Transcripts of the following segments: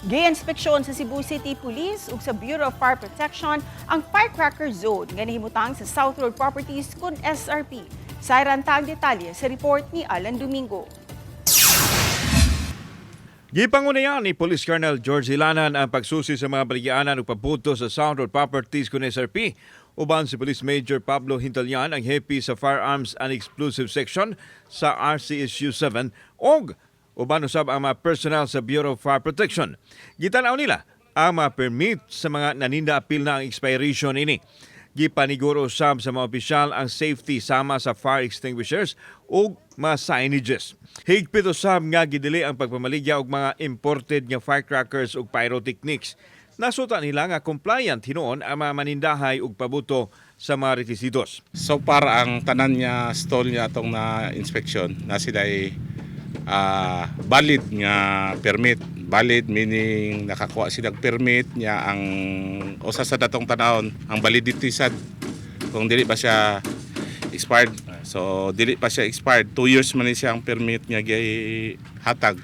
Gi-inspeksyon sa Cebu City Police ug sa Bureau of Fire Protection ang firecracker zone nga nahimutang sa South Road Properties kun SRP. Sayran ta ang detalye sa report ni Alan Domingo. Gipangunayan ni Police Colonel George Hilanan ang pagsusi sa mga baligyaanan ug pabuto sa South Road Properties kun SRP. Uban si Police Major Pablo Hintalian, ang hepe sa Firearms and Explosive Section sa RCSU 7, og uban usab ang mga personnel sa Bureau of Fire Protection. Gitanaw nila ang mga permit sa mga naninda apil na ang expiration ini. Gipaniguro usab sa mga opisyal ang safety sama sa fire extinguishers ug mga signages. Higpit usab nga gidili ang pagpamaligya og mga imported nga firecrackers ug pyrotechnics. Nasuta nila nga compliant hinuon ang mga manindahay ug pabuto sa mga rekisitos. So far, ang tanan niya stall niya atong na inspection na sila ay valid nga permit. Valid meaning nakakuha sila og permit niya. Ang usa sa datong tanawon, ang validity sad, kung dili ba siya expired. So dili pa siya expired, 2 years man ni siya ang permit nga hatag.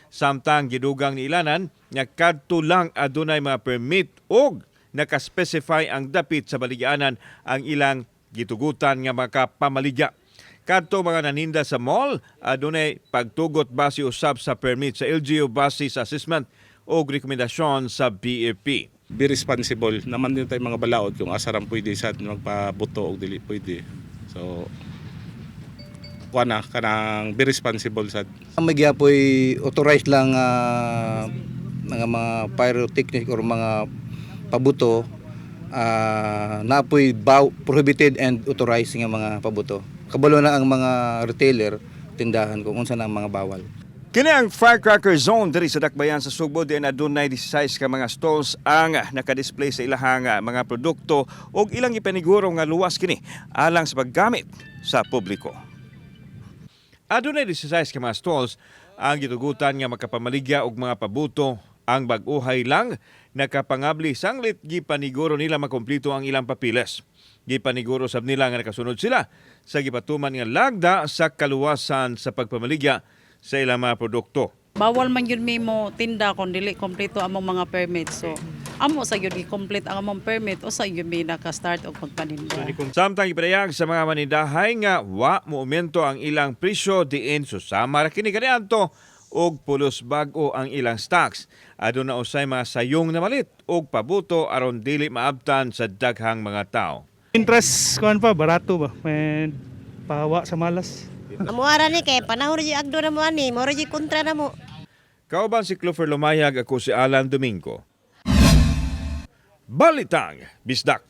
Samtang gidugang ni Ilanan nga kadto lang adunay mga permit ug nakaspecify ang dapit sa baligyanan ang ilang gitugutan nga makapamaligya. Kadto mga naninda sa mall adunay pagtugot base usab sa permit sa LGU base sa assessment og rekomendasyon sa BFP. Be responsible naman din tayo mga balaod kung asa ra pwede sa magpabuto og dili pwede. So kuha na kanang be responsible sad. Ang may gyapoy authorized lang mga mga pyrotechnic or mga pabuto, napoy prohibited and authorized nga mga pabuto. Kabalo na ang mga retailer, tindahan, kung unsa na ang mga bawal. Kini ang firecracker zone diri sa Dakbayan sa Sugbo diin adunay 16 ka mga stalls ang nakadisplay sa ilahang mga produkto ug ilang ipaniguro nga luwas kini alang sa paggamit sa publiko. Adunay 16 ka mga stalls ang gitugutan nga makapamaligya og mga pabuto. Ang bag-ohay lang nakapangabli sanglit gipaniguro nila makumplito ang ilang papiles. Gipaniguro sab nila nga nakasunod sila sa gipatuman nga lagda sa kaluwasan sa pagpamaligya sa ilang mga produkto. Bawal man yun mi mo tinda kung dili kompleto among mga permit. So, amo sa yun i-complete ang among permit o sa yun mi naka-start og pagpaninda. Samtang ipadayag sa mga manindahay nga wa moumento ang ilang presyo diin susama ra kini kaniadto og pulos bag-o ang ilang stocks. Aduna usay mga sayong namalit og pabuto aron dili maabtan sa daghang mga tao. Interest kuan pa barato ba? And pahawa sa malas. Amo ara ni kay panahon ra agdo na mo ani, mo ra kontra na mo. Kauban si Clover Lumayag, ako si Alan Domingo. Balitang Bisdak.